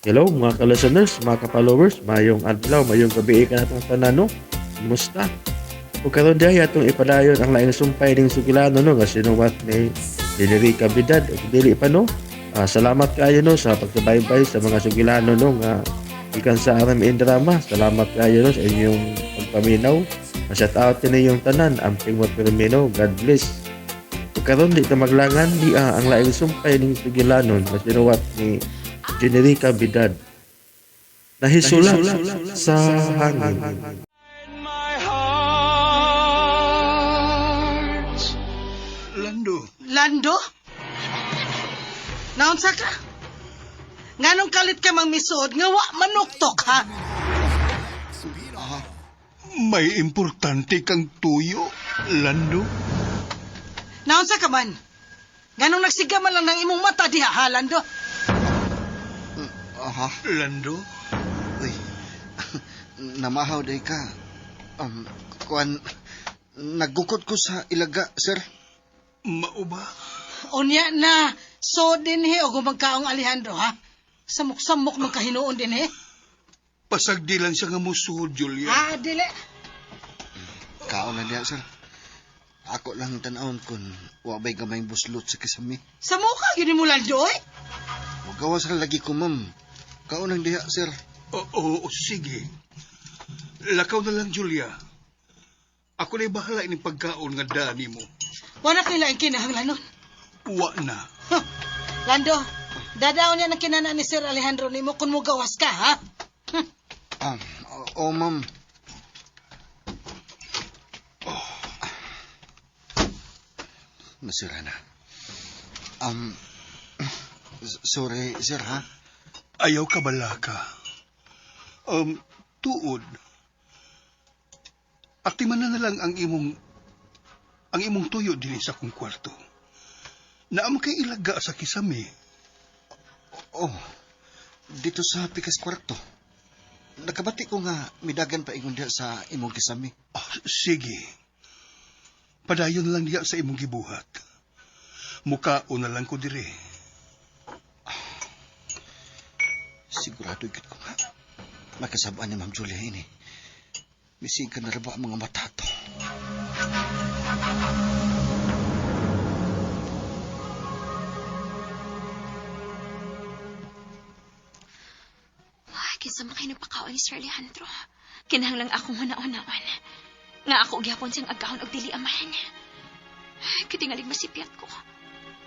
Hello mga ka-listeners, mga ka-followers, mayong adlaw, mayong gabi ka natong tanan no. Kumusta? Ug karon diay atong ipadayon ang laing sumpay ning sugilano no nga sinuwat ni Jenerica Bidad ug dili pa no. Salamat kaayo no sa pagsubaybay sa mga sugilano no nga gikan sa RMN Drama. Salamat kaayo no sa inyong pagpaminaw. Shout out ninyong tanan, amping mo pirmino. God bless. Ug karon di ta maglangan di ang laing sumpay ning sugilanon nga sinuwat ni Jenerica Bidad. Nahisula sa hangin. My heart. Lando, Lando? Naunsa ka? Nganong kalit ka mang misuod nga wa manuktok ha? May importante kang tuyo, Lando. Naunsa ka man? Nganong nagsiga man lang ng imong mata diha ha, Lando? Aha. Lando, Uy. Namahaw day ka. Kuan, nagukod ko sa ilaga, sir. Mao ba? Unya na, so dinhi og magkaong Alejandro ha? Samok-samok man kahinuon dinhi. Pasagdi lang siya nga musuod, Julia. Ah, dili. Kaon na diya, sir. Ako lang tanawon kung wa ba'y gamayng buslot sa kisami. Sa mukha gyud mo Lando oy. Magawas ra lagi ko, ma'am. Kaon lang diha, sir. Oo, oo, sige. Lakaw na lang, Julia. Ako na'y bahala ining pagkaon nga dani mo. Wala kay laing kinahanglanon. Wa na. Huh. Lando, dadaon niya ng kinana ni Sir Alejandro nimo kung mugawas ka ha? Ah, oo, ma'am. Nasira na. Sorry, sir, ha? Ayaw ka balaka. Tuod. Atiman na lang ang imong tuyo dinhi sa akong kwarto. Naa man kay ilaga sa kisame. Oh, dito sa pikas kwarto. Nakabati ko nga midagan pa ingon diha sa imong kisame. Oh, sige. Padayon lang diha sa imong gibuhat. Mukaon na lang ko dire. Sigurado gyud ko nga makasabaan ni Ma'am Julia ini. Misiga na ra ba ang mga mata to? Ay, kinsa man kayo nagpakaon ni Sir Alejandro. Kinahanglang akong huna-hunaon. Nga ako gyapon siyang agahon og dili amahan. Ay, kitingalig masipyat ko.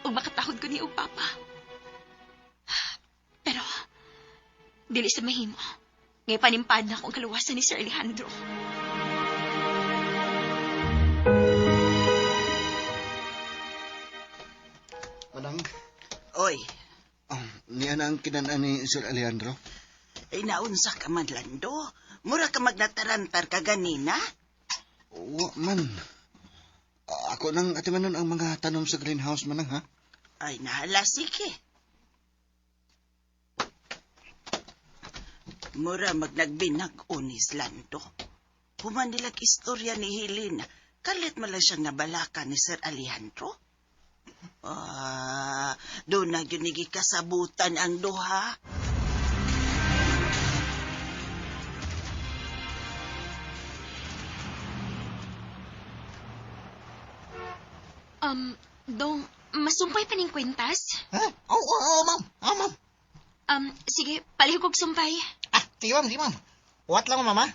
Ug makatahod ko ni og papa. Pero, dili sa mahimo. Ngay panimpad na akong kaluwasan ni Sir Alejandro. Manang, Oy, niya na ang kinanaan ni Sir Alejandro? Ay naunsa ka man, Lando. Mura ka magnatarantar ka ganina. Wa man. Ako nang atimanon ang mga tanom sa greenhouse, manang, ha? Ay, nahala, sige. Mura magnagbinag-unis, Lando. Human nilag istorya ni Helena. Kalit man lang siyang nabalaka ni Sir Alejandro. Ah, doon na yun kasabutan ang duha. Dong, masumpay pa ning kwentas? Ha? Oo, oo, oo, ma'am. Oo, ma'am. Sige, palihog og sumpay. Ah, sige, ma'am, sige, ma'am. Uwat lang, ma'am, ha?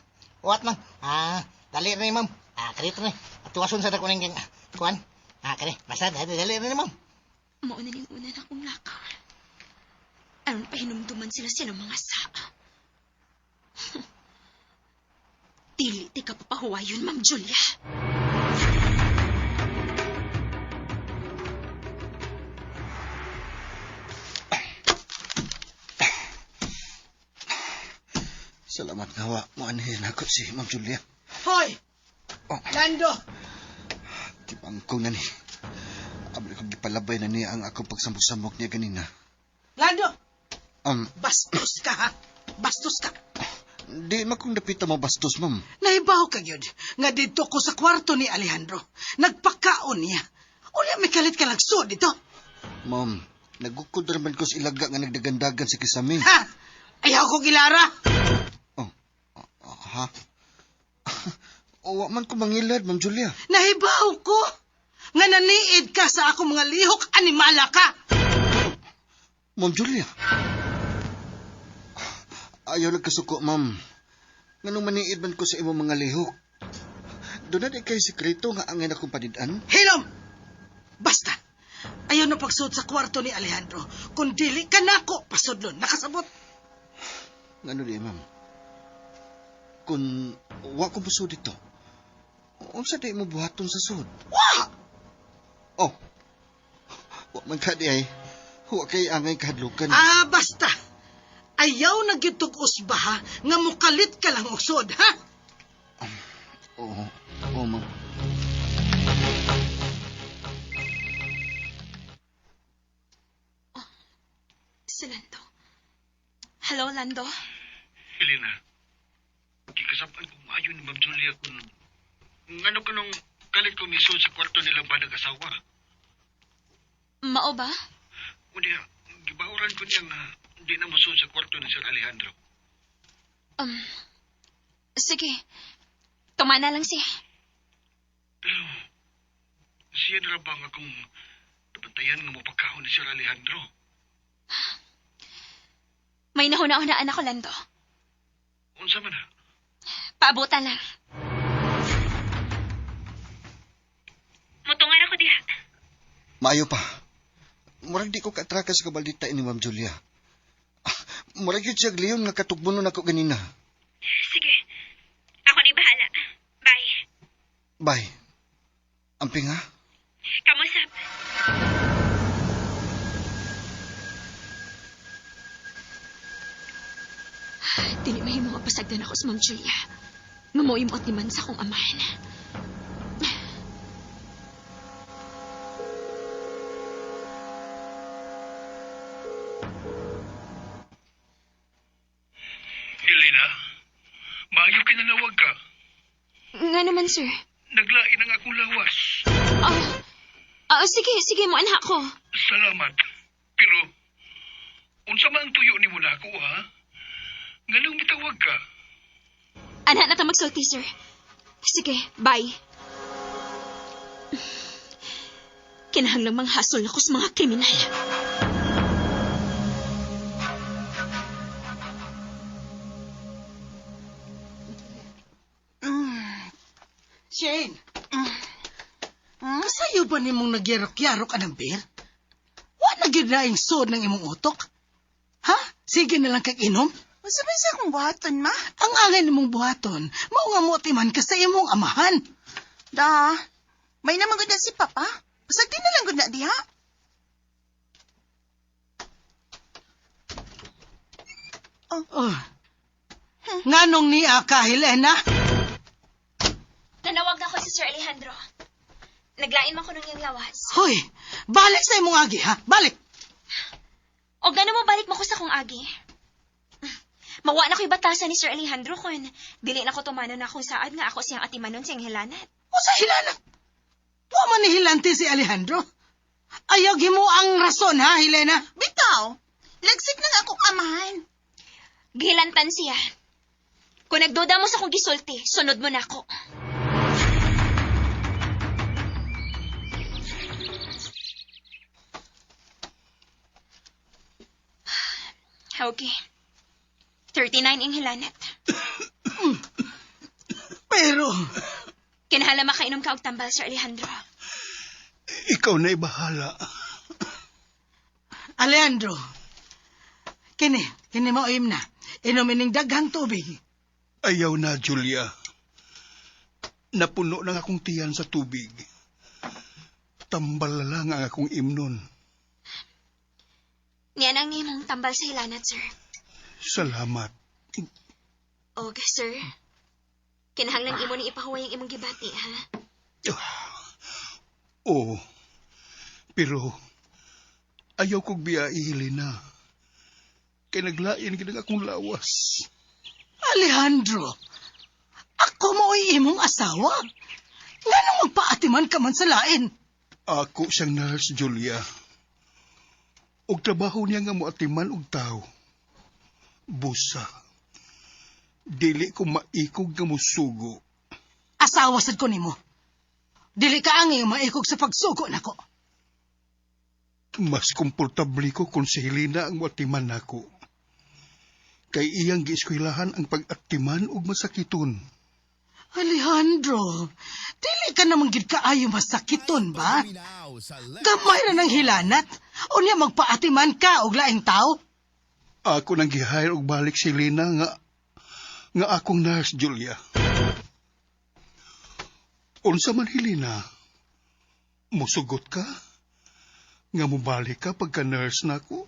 Uwat lang. Ah, dali rin, ma'am. Ah, karito ni. At tuwason sa dako ning kuan. Ah, kani, basta dali, dali rin, ma'am. Mao na ning una na akong lakaw. Aron pahinumduman sila silang mga saa. Dili ti ka papahuwayon, Ma'am Julia. Salamat nga wa mo anhin ako si Ma'am Julia. Hoy! Oh. Lando! Tibangkong na ni. Abli ko gipalabay na niya ang akong pagsamok-samok niya ganina. Lando! Bastos ka, ha? Bastos ka. Di man kong dapita mo bastos, ma'am. Nahibaw ka gyud nga didto ko sa kwarto ni Alejandro. Nagpakaon niya. Unya may kalit ka lagso dito. Ma'am, nagukod raman ko sa ilaga nga nagdagandagan sa kisame. Ha? Ayaw ko kilara. Oh, ha? Wa man ko mangilad, Ma'am Julia. Nahibaw ko. Nga naniid ka sa akong mga lihok, animala ka. Ma'am Julia. Ayaw lang kasuko, ma'am. Nganong maniid man ko sa imong mga lihok. Doon na di kay sekreto nga angin akong panidan. Hilom! Basta, ayaw na pagsuot sa kwarto ni Alejandro. Kung dili ka nako, pasudlon. Nakasabot. Ngano di, ma'am? Kung wa ko musud dito, unsa di mo buhaton sa sud? Wa! Oh, wa man ka di ay. Wa kay angay kahadlukan. Ah, basta. Ayaw na gyud usba ha, nga mukalit ka lang og sud, ha? Oo, oo, ma'am. Si Lando. Hello, Lando. Helena, gikasapan ko maayo ni Ma'am Julia kung ngano ko nung kalit ko misod sa kwarto nilang ba nag-asawa. Mao ba? Unya, gibauran ko niya nga di na mosud sa kwarto ni Sir Alejandro. Sige. Tumana lang siya. Pero, siya na ba nga kung nabantayan nga mapagkaon ni Sir Alejandro? May nahuna-hunaan ako, Lando. Unsa man ha? Paabutan lang. Mutungan ako diha. Maayo pa. Murag di ko kaatraka sa kabaldita ni Ma'am Julia. Ah, murag yun siya leon nga katugbonon ako ganina. Sige. Ako na bahala. Bye. Bye. Amping ha? Kamusap. Dili mahimo nga pasagdan ako sa Ma'am Julia. Nga mo imot ni man sa akong amahan. Helena, maayo kinanawag ka. Nga naman, sir. Naglain ang akong lawas. Ah, sige, sige, mo anak ko. Salamat. Pero, unsa man ang tuyo ni mo nako, ha? Nganong mitawag ka? Anak na ta magsulti, sir. Sige, bye. Kinahanglang manghasol na ko sa mga kriminal. Shane. Kasayo ba nimong nagyarok-yarok anang beer? Wa na gyud naing sod ng imong utok? Ha? Sige na lang kag inom. Unsa man sa akong buhaton, ma? Ang angay nimong buhaton, mao nga motiman ka sa imong amahan. Da, may naman gud na si Papa. Pasag di na lang gud na diha. Oh. Nganong niya ka, Helena? Nanawag na ko si Sir Alejandro. Naglain man ko ng iyang lawas. Hoy, balik sa imong agi, ha? Balik! O gano mo balik mo ko sa kong agi. Mawa na ko'y batasan ni Sir Alejandro kun dili na ko tumano na akong saad nga ako siyang atimanon siyang hilanat. O sa hilana? Wa man ni hilante si Alejandro. Ayaw mo ang rason, ha, Helena? Bitaw, lagsik nang akong amahan. Gihilantan siya. Kung nagduda mo sa kong gisulti, sunod mo na ako. Okay. 39 ang hilanat. Pero, Kinahanglan makainom ka og tambal, Sir Alejandro. Ikaw na'y bahala. Alejandro, kini, kini mo na. Inom ining daghang tubig. Ayaw na, Julia. Napuno ng akong tiyan sa tubig. Tambal na lang ang akong imnon. Niyan ang imong tambal sa hilanat, sir. Salamat. Og, sir. Kinahanglan imo ni ipahuway ang imong gibati, ha? Oo. Pero, ayaw kong biyai, Helena. Kay naglain gid ang akong lawas. Alejandro, ako mo'y imong asawa. Nganong magpaatiman ka man sa lain? Ako siyang nurse, Julia. Og trabaho niya nga moatiman og tao. Busa. Dili ko maikog nga musugo. Asawa sad ko nimo. Dili ka ang iyong maikog sa pagsugo nako. Mas komportable ko kung si Helena ang watiman nako. Kay iyang gieskuylahan ang pag-atiman og masakiton. Alejandro, dili ka naman gid kaayo masakiton ba? Gamay na ng hilanat. Unya magpaatiman ka og laing tao. Ako nang gihire og balik si Helena nga nga akong nurse, Julia. Unsa man, Helena? Musugot ka? Nga mubalik ka pagka nurse nako?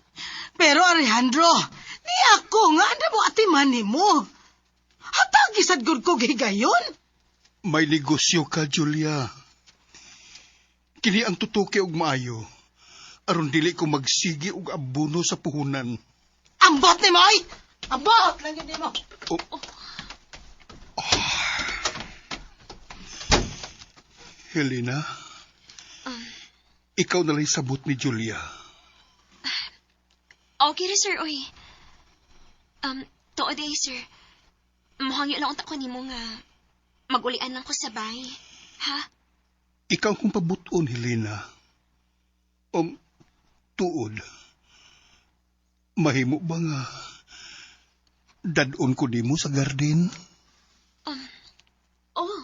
Pero Alejandro, ni ako nga anda mo atiman nimo. Hatagi sad gud ko gigayon. May negosyo ka, Julia. Kini ang tutuki og maayo. Aron dili ko magsigi og abono sa puhunan. Ambot nimo ay. Ambot lang gyud nimo. Helena, ikaw na lang sabot ni Julia. Okay ra, sir, oy. Tuod eh, sir. Muhangyo lang unta ko nimo nga magulian lang ko sa bay. Ha? Ikaw kong pabuton, Helena. Tuod. Mahimo ba nga dadon ko nimo sa garden? Oh.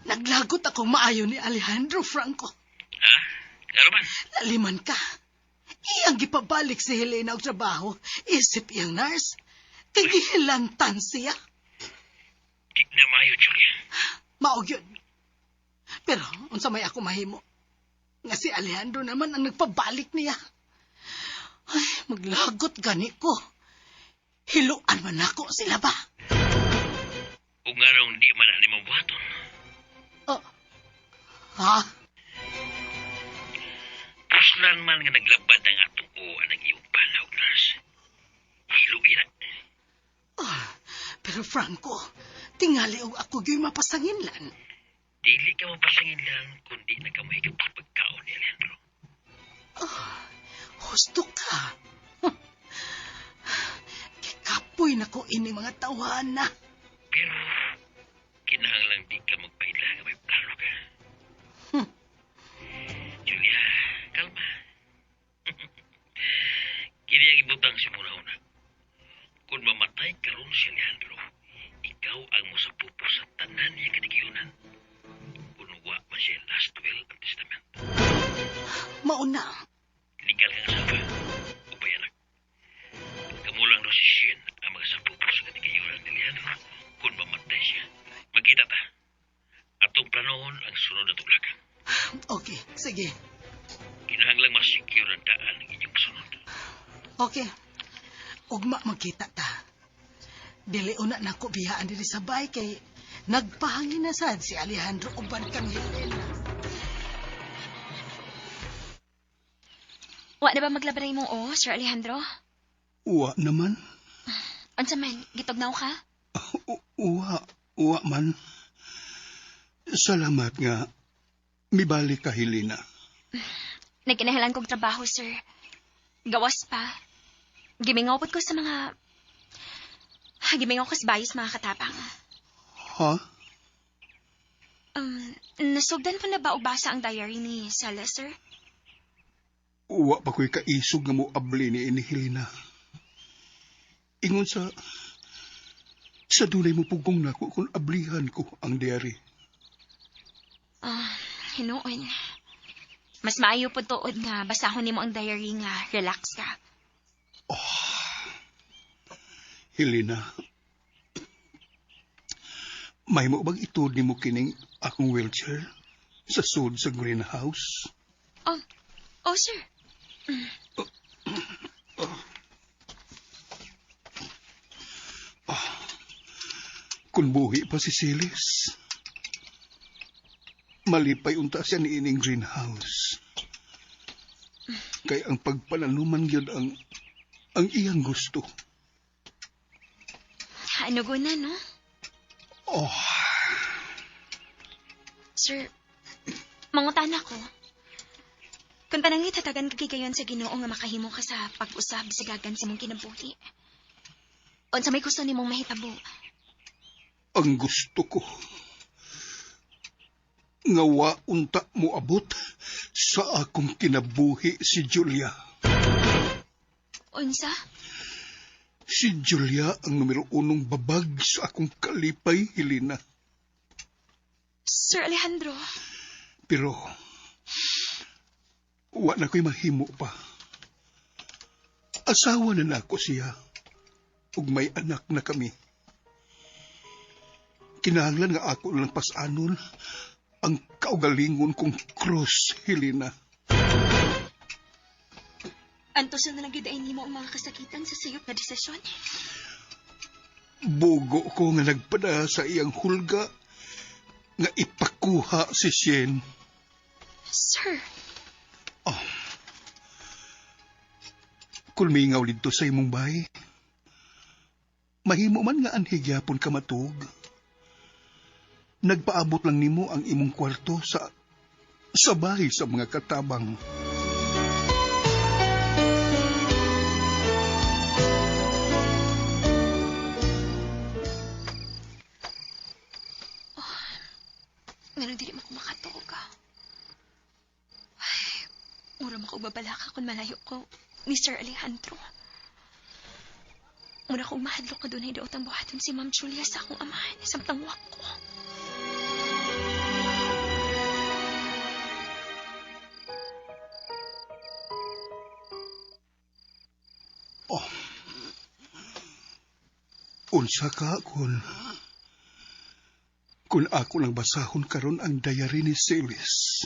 Naglagot akong maayo ni Alejandro Franco. Ha? Ngano man? Laliman ka. Iyang gipabalik si Helena og trabaho, isip iyang nurse. Kay gihilantan siya. Di na maayo, Julia. Mao gyud. Pero unsa may ako mahimo? Nga si Alejandro naman ang nagpabalik niya. Ay, maglagot gani ko. Hiluan man ako sila ba? Ug nganong di man ani mabuhaton. Oh. Ha? Puslan man nga naglabad ang atong uwan ang iyong panaw, nurse. Hiluin na. Ah, pero Franco, tingali og ako gyud mapasanginlan. Dili ka mapasangin lang kundi na ka mahigap sa pagkaon ni Alejandro. Husto ka. Kikapoy na ko ini mga tawana. Pero, kinahanglang di ka magpaila nga may plano ka. Julia, kalma. Kini ang ibutang si muna-una. Kung mamatay karon si Alejandro, ikaw ang mosapupo sa tanan niya katigayunan. Kung wa man siya last will and testament. Mauna. Legal kang asawa, upay anak. Kamulang daw si Shin ang mga sapupo sa katigayunan ni Alejandro kung mamatay siya. Magkita ta. Atong planohon ang sunod na tulakan. Okay, sige. Kinahanglang masecure ang daan ng inyong sunod. Okay. Ugma magkita ta. Dili una nako biyaan diri sa bay kay nagpahangin na sad si Alejandro uban kang Helena. Wa na ba maglaban imong o, Sir Alejandro? Uwa naman. Unsa man, gitugnaw ka? Uwa, uwa man. Salamat nga. Mibalik ka, Helena. Nagkinahalan kog trabaho, sir. Gawas pa. Gimingaw pod ko sa mga... Gimingaw ko sa bayos mga katapang. Ha? Nasugdan po na ba og basa ang diary ni Sala, sir? Uwa pa ko'y kaisog nga mo abli ni ini, Helena. Ingon sa dunay mo pugong nako kung ablihan ko ang diary. Ah, hinuon. Mas maayo po tuod nga basahon nimo ang diary nga relax ka. Helena, may mo bang itod nimo kining akong wheelchair sa sud sa greenhouse? Oh, oh sir. Kung buhi pa si Silis, malipay unta siya ni ining greenhouse. Kay ang pagpananuman gyud ang iyang gusto. Ano guna, no? Oh. Sir, mangutana ko. Kung tanang itatagan kag higayon sa Ginoo nga makahimo ka sa pag-usab sa gagan sa mong kinabuhi. Unsa may gusto nimong mahitabo? Ang gusto ko, nga wa unta mo abot sa akong kinabuhi si Julia. Unsa? Si Julia ang numero unong babag sa akong kalipay, Helena. Sir Alejandro. Pero, wa na ko'y mahimo pa. Asawa na nako siya, ug may anak na kami. Kinahanglan nga ako na lang pasanon ang kaugalingon kong cross, Helena. Antosan na lang gyud ay nimo ang mga kasakitan sa sayop nga desisyon. Bugo ko nga nagpada sa iyang hulga nga ipakuha si Shane. Sir. Oh. Kulmingaw dito sa imong bahay. Mahimo man nga anhi gyapon ka matug. Nagpaabot lang nimo ang imong kwarto sa bahay sa mga katabang. Oh, nganong dili man ko makatuog ka. Ay, mura mo ko babalaka kung malayo ko ni Sir Alejandro. Mura kong mahadlok ka dunay daot ang buhaton si Ma'am Julia sa akong amahan samtang wak ko. Oh. Unsa ka kung ako lang basahon karon ang diary ni Celis.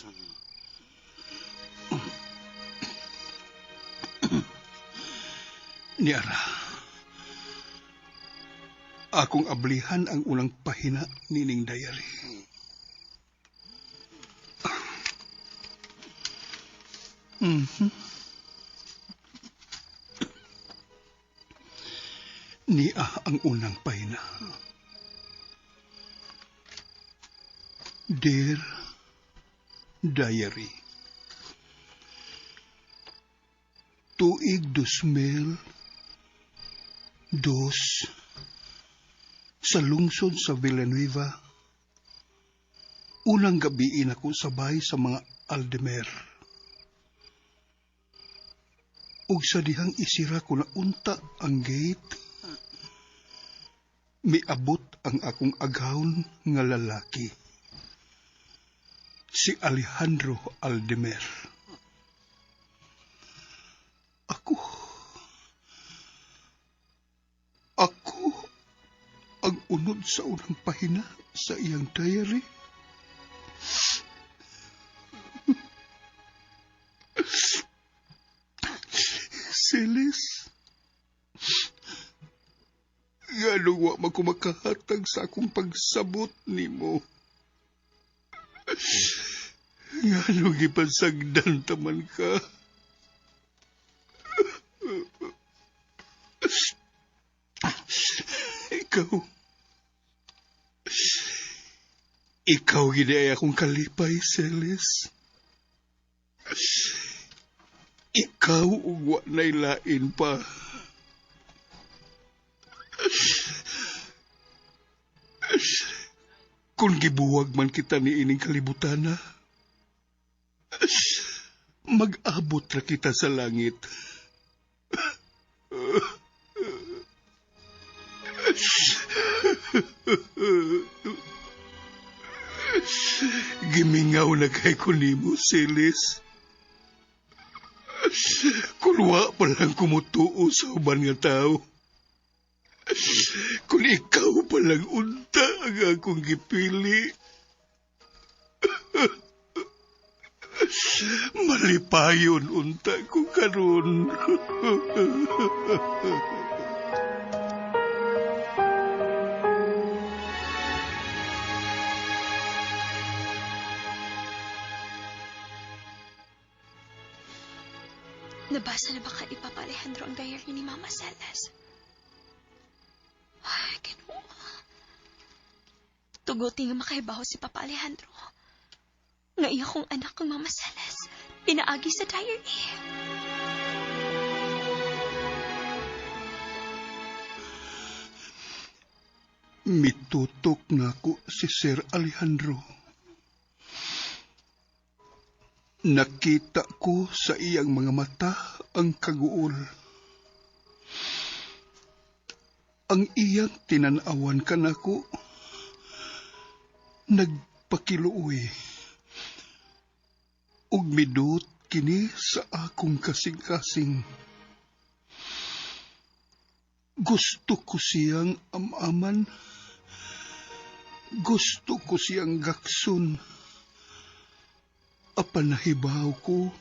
Niara, akong ablihan ang unang pahina nining diary. Niya ang unang pahina. Dear Diary, tuig 2002 sa lungsod sa Villanueva, unang gabiin ako sabay sa mga Aldemer. Ug sa dihang isira ko na unta ang gate, miabot ang akong agawon nga lalaki, si Alejandro Aldemer. Ako ang unod sa unang pahina sa iyang diary. Celis, nganong wa man ko makahatag sa akong pagsabot nimo? Nganong gipansagdan taman ka? Ikaw gid ay akong kalipay, Celis. Ikaw ug wa nay lain pa. Kung gibuwag man kita ni ining kalibutana, mag-abot ra kita sa langit. Gimingaw na kay ko nimo, Celis. Kung wa pa lang kumutuo sa uban nga tao, kung ikaw pa lang unta ang akong gipili, malipayon unta ko karon. Nabasa na ba kay Papa Alejandro ang diary ni Mama Celes? Ay, Ginoo. Tuguti nga makahibaw si Papa Alejandro. Nga iya kong anak ang mamasalas, pinaagi sa diary. Mitutok nako si Sir Alejandro. Nakita ko sa iyang mga mata ang kaguol. Ang iyang tinanawan kanako nagpakiluoy. Ug midot kini sa akong kasing-kasing. Gusto ko siyang amaman. Gusto ko siyang gakson. Apan nahibaw ko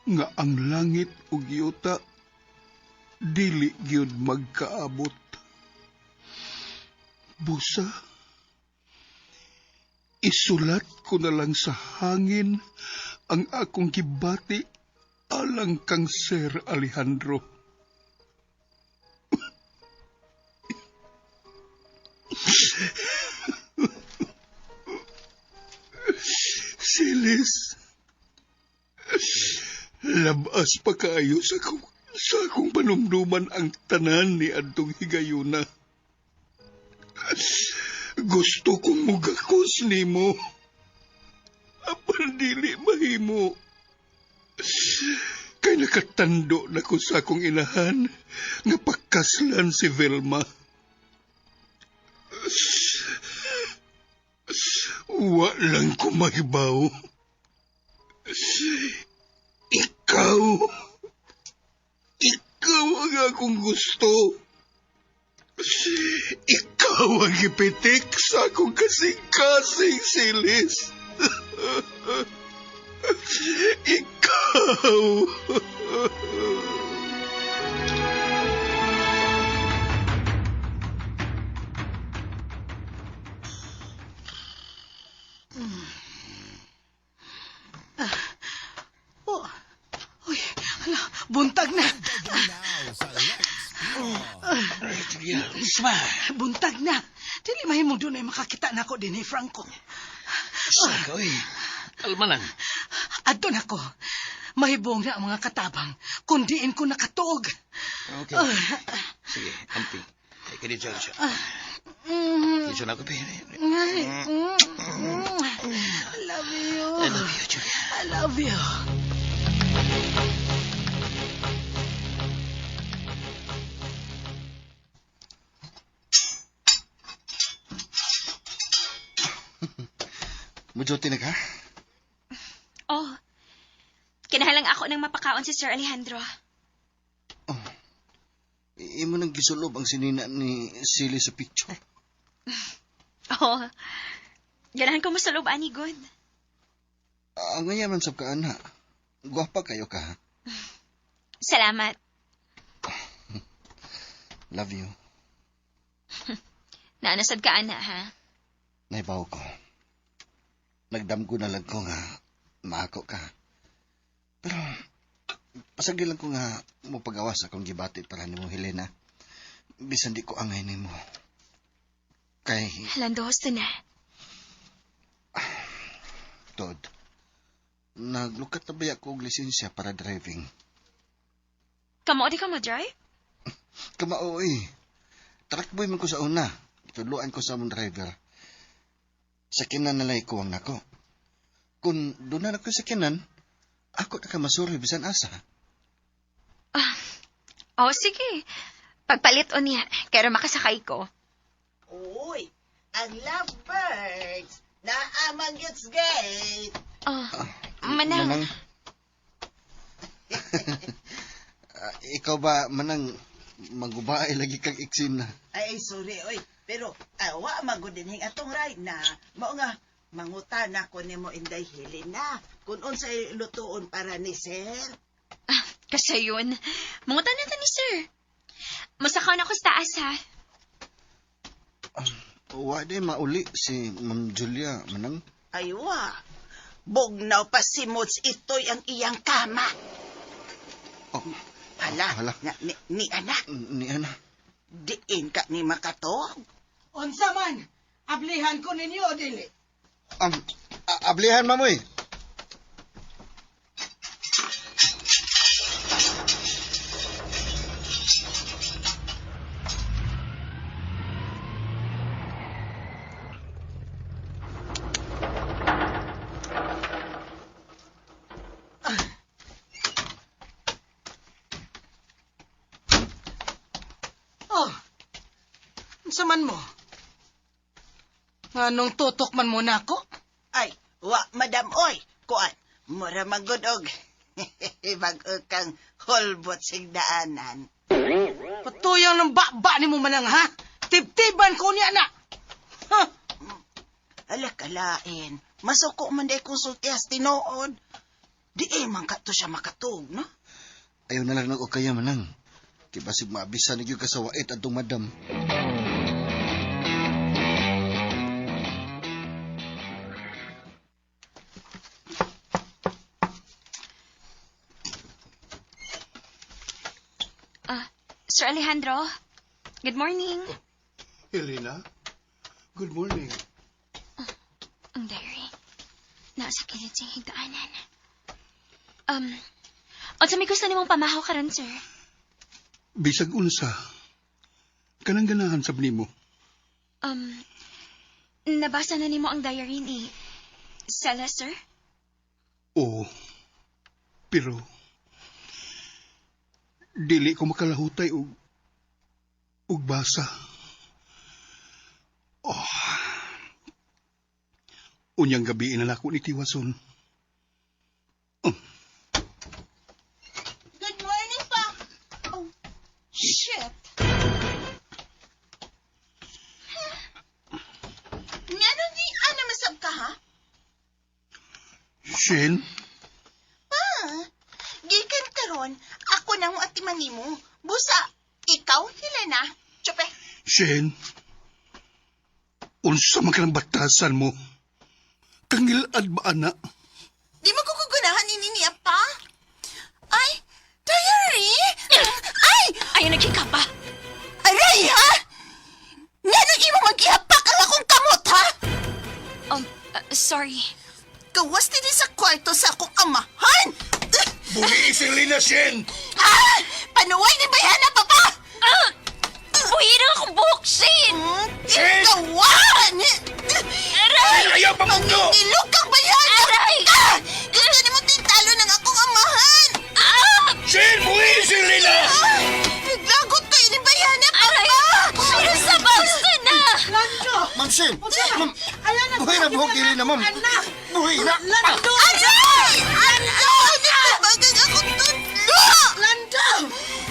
nga ang langit ug yuta dili gyud magkaabot. Busa, isulat ko na lang sa hangin ang akong gibati alang kang Sir Alejandro. Silis, labas pa kaayo sa akong panumduman ang tanan ni adtong higayuna. Gusto kong mugakos nimo. Apan dili mahimo. Kay nakatando na ko sa akong inahan nga pakaslan si Vilma. Wa lang ko mahibaw. Ikaw ang akong gusto. Ikaw ang ipitik sa akong kasing-kasing, Silis. Ikaw. Oh. Uy, hala, buntag na. Isma! Buntag na. Dili mahimong dunay makakita nako dinhi, Franco. Saka, oy. Kalma lang. Adto nako. Mahibong na ang mga katabang kung diin ko nakatuog. Okay. Sige, amping. Ay, kadi dyan siya. Dito na ako, pe. I love you. I love you, Julia. I love you. Mujuti na ka? Oh, kinahalang ako ng mapakaon si Sir Alejandro. Oh. Imo nang gisulob ang sinina ni Silly sa picture. Oh, ganahan ko masalob, ani good. Ang ngayon man sab ka, ana. Gwapa kayo ka. Ha? Salamat. Love you. Naanasad ka, ana, ha? Naibaw ko. Nagdamgo na lang ko nga maako ka. Pero pasagdi lang ko nga mopagawas akong gibati para nimo, Helena. Bisan di ko angay nimo. Kay Lando, husto na. Tod, naglukat na ba ako og lisensya para driving? Kamo, di ka mo-drive? Kamao eh. Truck boy man ko sa una. Tudloan ko sa among driver. Sakinan na lang ikuwang nako. Kung doon na ako sakinan, ako na ka masuri bisan asa. Oh, sige. Pagpalit o niya, kaya makasakay ko. Uy, ang lovebirds naamang yuts gate. Oh, manang. Manang. Ikaw ba, manang, magubae lagi kang iksina? Ay, sorry, oy. Pero, wa magud dinhing atong ride na. Mao nga, mangutana ko nimo Inday Helena kung unsay lutuon para ni sir. Ah, kasi yun. Mangutan na ta ni sir. Masakaw na ako sa taas, ha? Wa di mauli si Ma'am Julia, manang. Ay, wa. Bugnaw pa si Mods ito'y ang iyang kama. Oh, Hala, hala. Na, ni anak, Ni ana. diin ka ni makatog. Unsa man, ablihan ko ninyo o dili? Ablihan, mamoy. Oh, unsa man mo? Anong tutok man mo nako? Ay, wa, madam, oy. Kuan, mura magud og. Bag-o kang holbot sig daanan. Patuyang ng baba ni mo manang ha? Tibtiban ko niya na. Ha? Ala kalain. Masuko man day konsultiyas tinuod. Di eh, man ka to siya makatug, no? Ayaw na lang nag-ukaya manang. Kay basig maabisa na gyud ka sa wait adtong madam. Sir Alejandro, good morning. Helena, good morning. Ang diary. Nasa kilid sa higdaanan. Unsa may gusto nimong pamahaw karon, sir? Bisag unsa, kanang ganahan sab nimo. Um, nabasa na nimo ang diary ni Sela, sir? Oo. Pero dili ko makalahutay og basa. Oh. Unyang gabi na nako ni Tiwason. Good morning pa. Oh, shit. Ngano di ana masab ka ha? Shen, Pa, gikan karon ako nang atiman nimo. Busa, ikaw Helena. Chupe. Shen. Unsa man kanang batasan mo? Kangilad ba ana? Di mo kukugunahan ni niya pa. Ay, diary! Ay! Ayaw nagkika pa. Aray ha! Ngano imo maggihapak ang akong kamot ha? Sorry. Gawas din sa kwarto sa akong amahan! Buhi si Helena, Shen! Ah! Panuway ni Bayana, papa! Ah! Buhi na akong buhok, Shane! Shen! Gawan! Aray! Ayaw pa mundo! Mangingilog kang Bayana! Aray! Ah! Gusto ni mo tintalo ng akong amahan! Ah! Shen, buhi si Helena! Ah! Naglagot kayo ni Bayana, Aray! papa! Pero sa basta na! Lando! Ma'am Shen! Ma'am, Ayaw na buhi na buhok dili na, ma'am. Anak! Buhi na! Lando! Aray! Ando! Nagtabagang akong tudlo! Lando!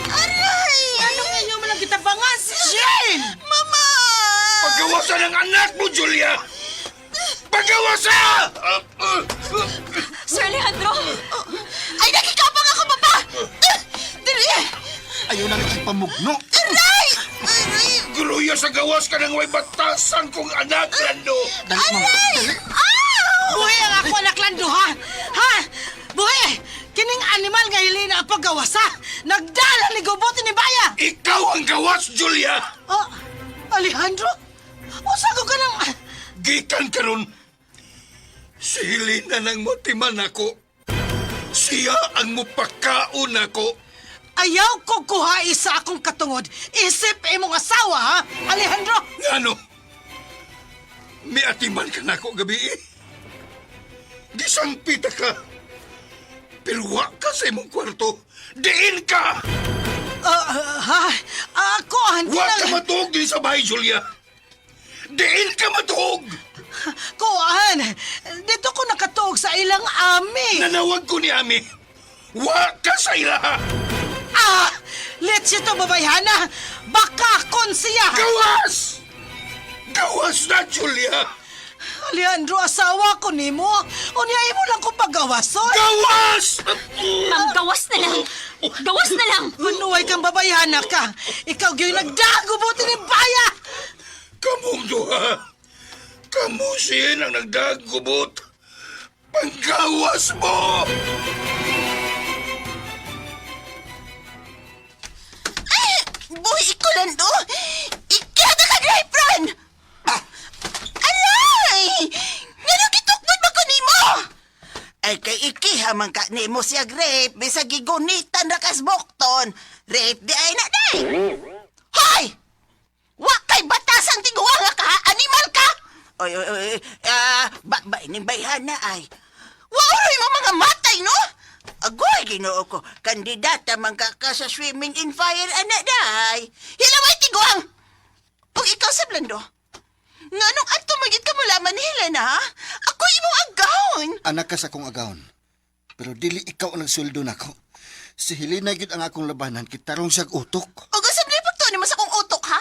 Aray! Ano inyo man ang gitabangan si Shane? Mama! Pagawasan ang anak mo, Julia! Pagawasa! Sir Alejandro! Ay, nakikapang ako, papa! Diri! Ayaw na lang ipamugno. Aray! Aray! Gruya sa gawas ka ng way batasan kong anak, Lando! Dali, ma'am. Dali. Buhi ang ako anak Lando, ha? Ha? Buhi! Kining animal nga hili na ang paggawasa! Nagdala ni Gubote ni Baya! Ikaw ang gawas, Julia! Oh, Alejandro? Usa ko ka ng... Gikan karon. Si Helena nang motiman ako. Siya ang mupakaon ako. Ayaw ko kuhai sa akong katungod. Isip imong asawa, ha? Alejandro! Ngano? Miatiman ka nako gabi eh. Gisangpita ka. Pero wa ka sa imong kwarto. Diin ka! Ha? Ako, hindi Wa na... ka matuog din sa bahay, Julia. Diin ka matuog! Kuan! Dito ko nakatuog sa ilang ami. Nanawag ko ni Ami. Wa ka sa ilaha! Ah! Let's ito, babayhana! Baka kon siya! Gawas! Gawas na, Julia! Alejandro, asawa ko nimo. Unya imo lang ko pagawason. Gawas! Ma'am, gawas na lang! Gawas na lang! Manuway kang babayhana ka. Ikaw gyud nagdagubuti ni Baya. Kamong duha! Kamu siya ang nagdagubot! Panggawas mo! Ay! Buhi ko, Lando! Ikyata ka, Greyfriend! Aray! Ngano gitukmod ba ko nimo? Ay kay ikiha man ka nimo siya rape bisag gigunitan ra kas bukton. Rape di ay na day. Hoy! Wa kay batasang tiguanga ka, ha? Animal ka! Oy, oy, oy, ah, ba, ba, ining bayhan na ay. Wa uroy mo mga matay, no? Agoy, ginoo ko. Kandidata man ka ka sa swimming in fire, ana day. Hilaway, tiguang! Ug ikaw sa blando. Nganong adto magid ka mulaman ni Helena, ha? Ako imong agawon. Anak ka sa akong agawon. Pero dili ikaw ang nagsuldo nako. Si Helena gyud ang akong labanan kitarong siyag utok. Ug asa man pagtuon nimo sa akong utok, ha?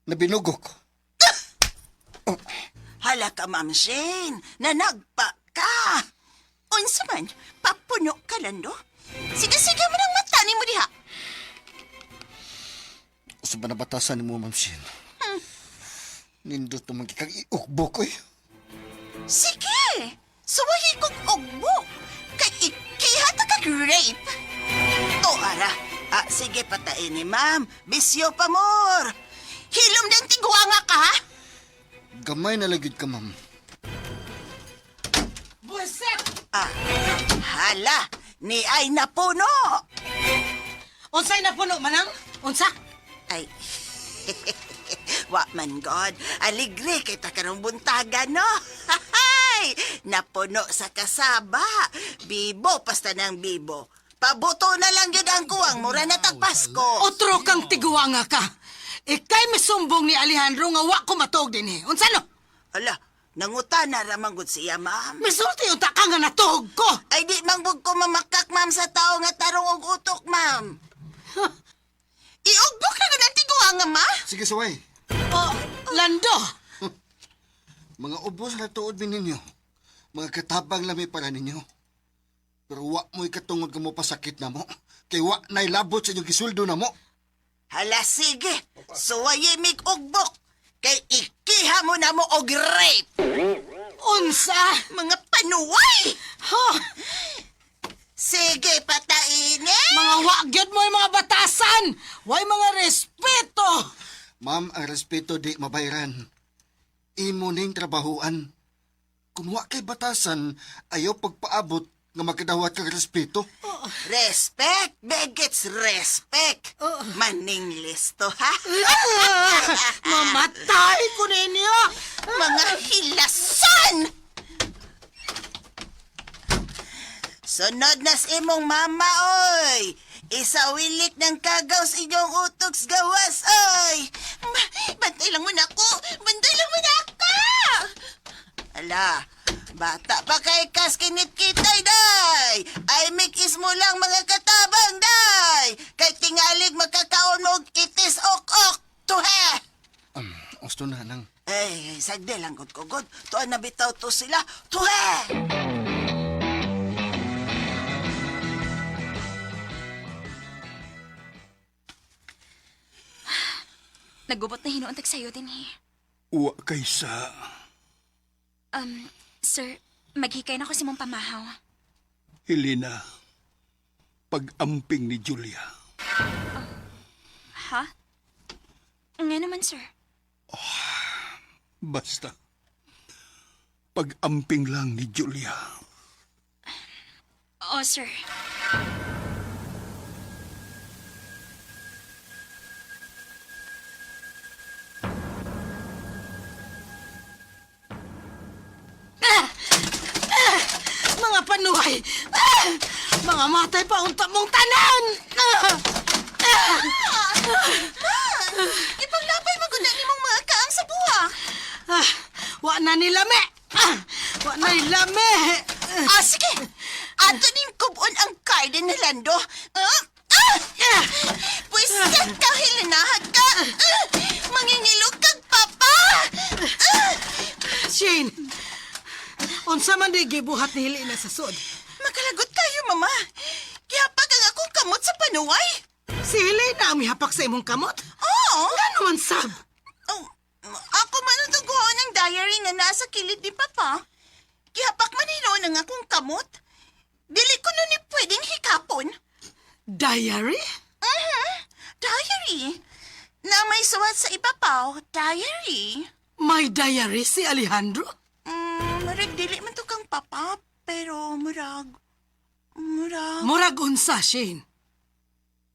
Nabinugo ko. Hala ka, Ma'am Shane. Nanagpa ka. Unsa man, papuno ka lando. Sige-sige mo nang mata nimo diha. Usa ba nabatasan nimo, Ma'am Shin? Nindot naman kang iukbo ko eh. Sige, suwahi kong ugbo. Kay ikiha ta kag rape. To ara. Ah, sige patain ni ma'am. Bisyo pa more. Hilom ng tiguanga ka, ha? Gamay na lang gyud ka, ma'am. Buset! Ah, hala. Ni ay napuno. Unsay na puno manang? Unsa? Ay, wa man God. Aligre kay ta karong buntaga, no? Hay! Napuno sa kasaba. Bibo, pasta ng bibo. Pabuto na lang yun ang kuwang. Mura na tag Pasko. Otro kang tiguanga ka. Ikay misumbong ni Alejandro nga wa ko matuog dinhi. Unsa no? Ala, nanguta na ramang gud siya, ma'am. Misulti unta ka nga natuog ko. Ay, di mangbog ko mamakak, ma'am, sa tao nga tarong og utok, ma'am. Iugbok na gud ang tiguanga, ma. Sige, suway. Oh, Lando. Mga ubos na tuod mi ninyo. Mga katabang lami para ninyo. Pero wa mo'y katungod ka mo pasakit na mo. Kay wa na'y labot sa inyong gisuldo na mo. Hala, sige. Suwayi mig ugbok. Kay ikiha mo na mo og rape. Unsa? Mga panuway! Ha? Sige, patainin! Mga wagyod mo yung mga batasan. Way mga respeto. Ma'am, ang respeto di mabayran. Imo ning trabahuan. Kung wa kay batasan, ayaw pagpaabot nga makadawat kag respeto. Respect begets respect. Maning listo, ha? Ah, mamatay ko ninyo. Mga hilasan! Sunod na sa imong mama, oy! Isawilik ng kagaw sa inyong utok sa gawas, oy! Bantay lang mo na ako! Bantay lang mo na ako! Ala, bata pa kay kas kinit kitay, day! Ay, mikis mo lang mga katabang, day! Kay tingalig makakaon mo og itis ok-ok, tuhe! Usto na nang. Eh, sagde lang gud ko gud. Tuan na bitaw to sila. Tuhe! Nagubot na hinuon tag sayo din eh. Wa kay sa Sir, maghikay na ko si mong pamahaw. Helena. Pag-amping ni Julia. Ha? Nga naman, sir. Basta. Pag-amping lang ni Julia. Oo, sir. Mga panuhay. Ah! Mga matay pa unta mong tanan. Ah! Ah! Ipanglapay mo gud na nimong mga kaang sa buha. Ah, wa na nila me. Ah, wa na nila me. Ah, sige. Ato ning kubon ang garden ni Lando. Ah, ah! Pwisit ka, Helena. Ka. Ah, mangingilog kag papa. Ah, Shane. Unsa man di gibuhat ni Helena sa sud? makalagot kayo, mama. Kaya pag ang akong kamot sa panuway. Si Helena ang mihapak sa imong kamot? Oo. Ngano man sab? Oh, ako man ang tuguan ng diary nga nasa kilid ni Papa. Gihapak man hinuon ang akong kamot. Dili ko nun ni pwedeng hikapon. Diary? Mhm. Diary. Na may suwat sa ipapaw, diary. May diary si Alejandro? Marag dili man to kang papa. Pero murag... Murag... Murag unsa, Shane.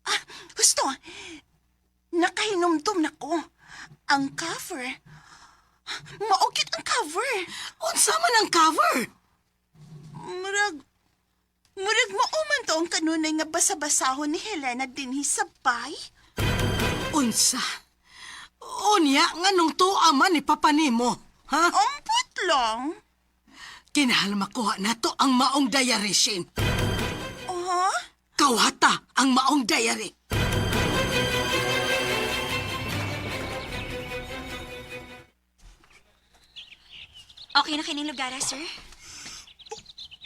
Ah, husto. Nakahinumdum na ko. Ang cover. Maukit ang cover. Unsa man ang cover? Murag... Murag mao man to ang kanunay nga basa-basahon ni Helena dinhi sa bay. Unsa? Unya, nganong tuwa man ni Papa nimo, ha? Ampot lang. Kinahal makuha nato ang maong diary, Shane. Oh, Kawata ang maong diary. Okay na kining lugar, sir?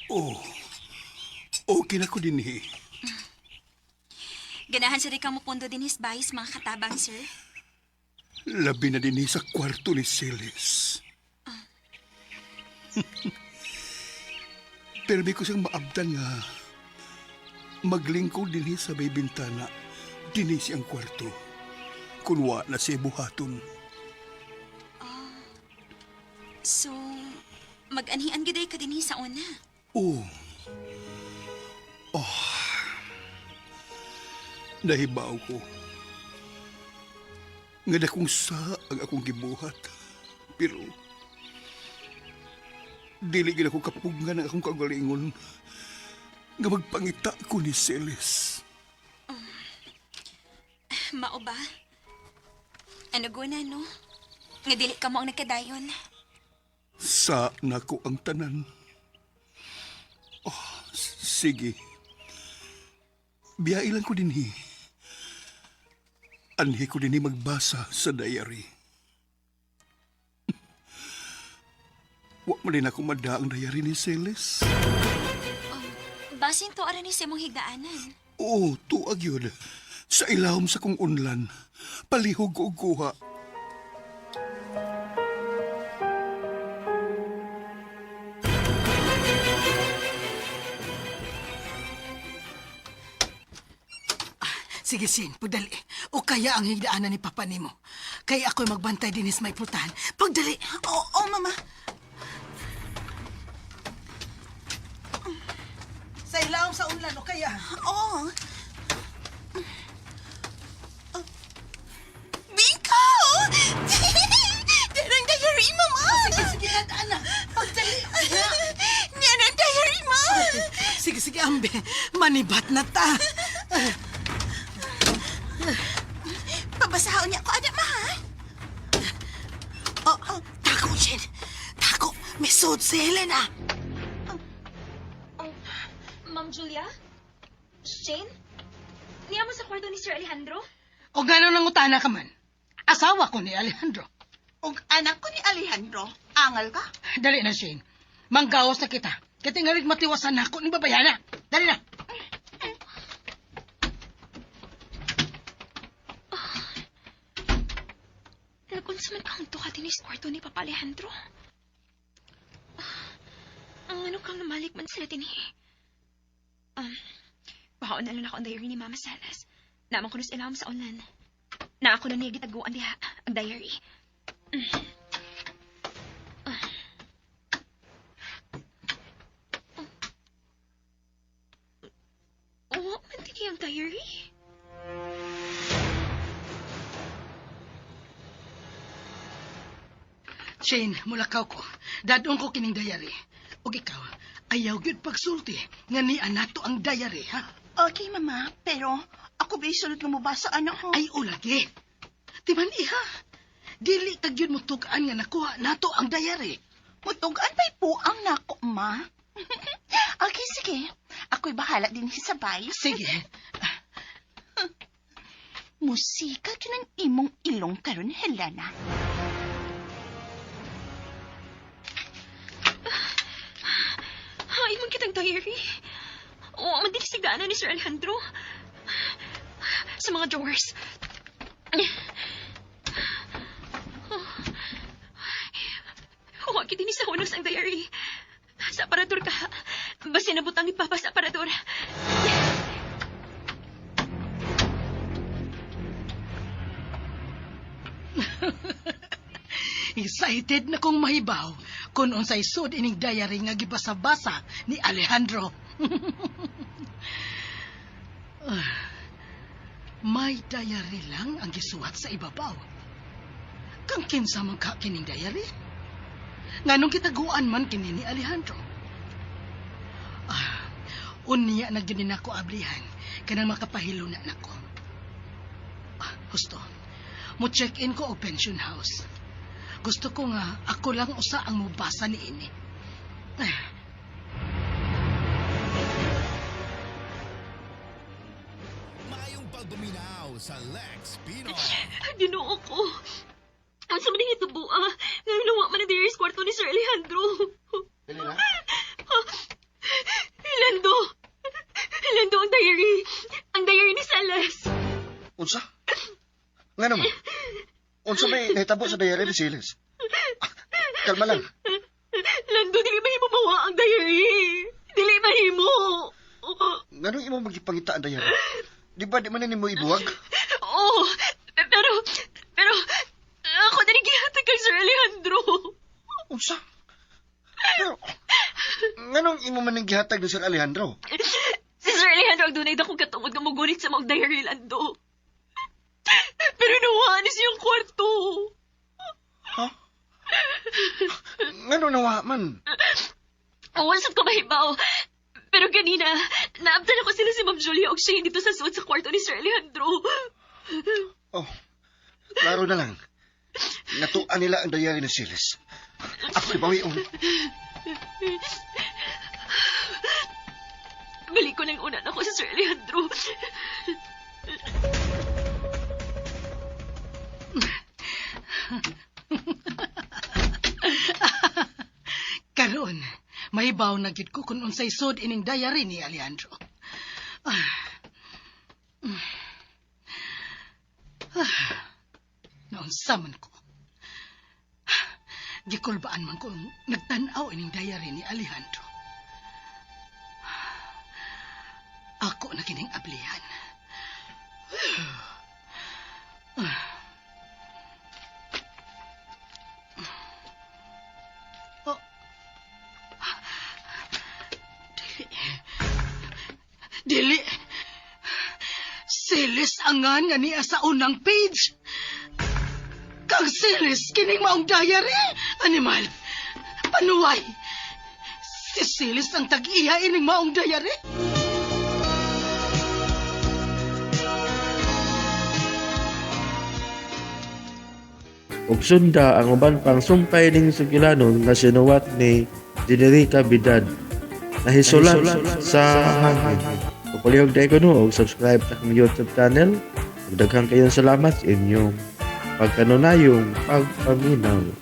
Oh, okay na ko din eh. Ganahan sa ka mo pundo din his bayis mga katabang, sir. Labi na din sa kwarto ni Celis. Pero may ko siyang maabdan nga maglingkod din sa may bintana dinhi siyang kwarto. Kunwa na siya buhaton. So, mag-anhian gyud ka dinhi sa una. Oh. Oh. Nahibaw ko. Nga dakong sa ang akong gibuhat. Pero, dili gid ako kapugngan ang akong kagalingon nga magpangita ko ni Celis. Mao ba? Ano guna, no? Nga dili ka mo ang nagkadayon. Sa nako ang tanan. Oh, sige. Biyailan ko dinhi. Anhi ko dinhi magbasa sa diary. Wa man din ako mada ang diary ni Celis. Basin to ara ni sa imong higdaanan. Oo, tuag yun. Sa ilawom sa kong unlan. Palihog ko og kuha. Sige, Shane, pagdali. O kaya ang higdaanan ni Papa nimo. Kaya ako'y magbantay din is may pultahan. Pagdali! Oo, oh, mama. Sa ilawom sa unlan, o kaya? Oo. Biko! Darang diary, mama! Sige, sige, anak. Pagdali! Yan ang diary, ma! Sige, sige, ambe. Manibat na ta. Pabasahon niya ako, anak, ma, ha? Oh, oh, tako, Shane. Tako. May suod si Helena. Oh, Ma'am Julia? Shane? Niya mo sa kwarto ni Sir Alejandro? O gano'n ang utana ka man. Asawa ko ni Alejandro. Og anak ko ni Alejandro, angal ka? Dali na, Shane. Manggawas na kita. Kaya tingalig matiwasan na ako ni babayana. Dali na. Nagunsa man kang tuka din sa kwarto ni Papa Alejandro? Ah, ang ano kang namalik man sila din eh. Baon na lang ako ang diary ni Mama Salas. Naman ko na sa ilawom sa ulan. Na ako na niya gitaguan diha, ang diary. Mm. Ah. Oh. Oh, man din ang diary. Shane, mulakaw ko. Dadong ko kining diary. O ikaw, ayaw gyud pagsulti nga ni anato ang diary, ha? Okay, mama, pero ako ba isulod nga mabasa, anak ko? Ay, ulagi. Timan iha. Dili ka gyud mo tug-an nga nakuha nato ang diary. Mutugan pa'y puang nako, ma. Okay, sige. Ako'y bahala din sa bay. Sige. Musika yun ang imong ilong karon, Helena. Ay, man kitang diary. Oo, man din sa ni Sir Alejandro. Sa mga drawers. Huwag din sa unos ang diary. Sa aparador ka. Basta nabutang ni Papa sa aparador. Excited na kong mahibaw Kung unsay sud ining diary nga gibasa-basa ni Alejandro. Ah, may diary lang ang gisuwat sa ibabaw. Kang kinsa man ka kining diary? Nganong gitaguan man kini ni Alejandro? Ah, unya na gyud ni nako ablihan kanang makapahilo na nako. Ah, husto. Mo check-in ko og pension house. Gusto ko nga ako lang usa ang mobasa ni ini. Ah. Maayong pagpaminaw sa Lex Pinoy. Ginoo ko. Ang sa maning hitabo, ah. Ngayon nawa man ang diary sa kwarto ni Sir Alejandro. Helena? Lando! Lando, ang diary! Ang diary ni Celeste! Unsa? Nga naman? Unsa may nahitabo sa diary ni Siles? Ah, kalma lang. Lando, dili mahimo mawa ang diary! Dili mahimo! Nganong imo magipangita ang diary? Di ba di man na nimo ibuwag? Oo, pero, pero, ako na rin gihatag kay Sir Alejandro. Unsa? Pero, nganong imo man ang gihatag ni Sir Alejandro? Si Sir Alejandro ang dunay dakong katungod nga mugunit sa mga diary, Lando. Pero nawaan ni siyang kwarto. Ha? Ngano nawa man? Oo, sa ko mahibaw. Pero ganina, naabtan ako sila si Ma'am Julia og Shane dito sa suot sa kwarto ni Sir Alejandro. Oh, klaro na lang. Natuan nila ang diary ni Siles. Ako ibawion. Balik ko lang unan ako si Sir Alejandro. Karon, mahibaw na gyud ko kung unsay sud ining diary ni Alejandro. Ah. Mm. Ah. Naunsa man ko. Ah, gikulbaan man ko nagtan-aw ining diary ni Alejandro. Ako na kining ablihan. Ah. Oh. Dili. Dili. Silis angan nga niya sa unang page. Kang silis kining maong diary. Animal. Panuway. Si Silis ang tag-iya ining maong diary. Ug sunda ang uban pang sumpay ning sugilanon nga sinuwat ni Generica Bidad. Nahisulan sa hangin. Pagpalihog dahil ko no, og subscribe sa akong YouTube channel. Ug daghan kayong salamat sa inyong pagkanunayong pagpaminaw.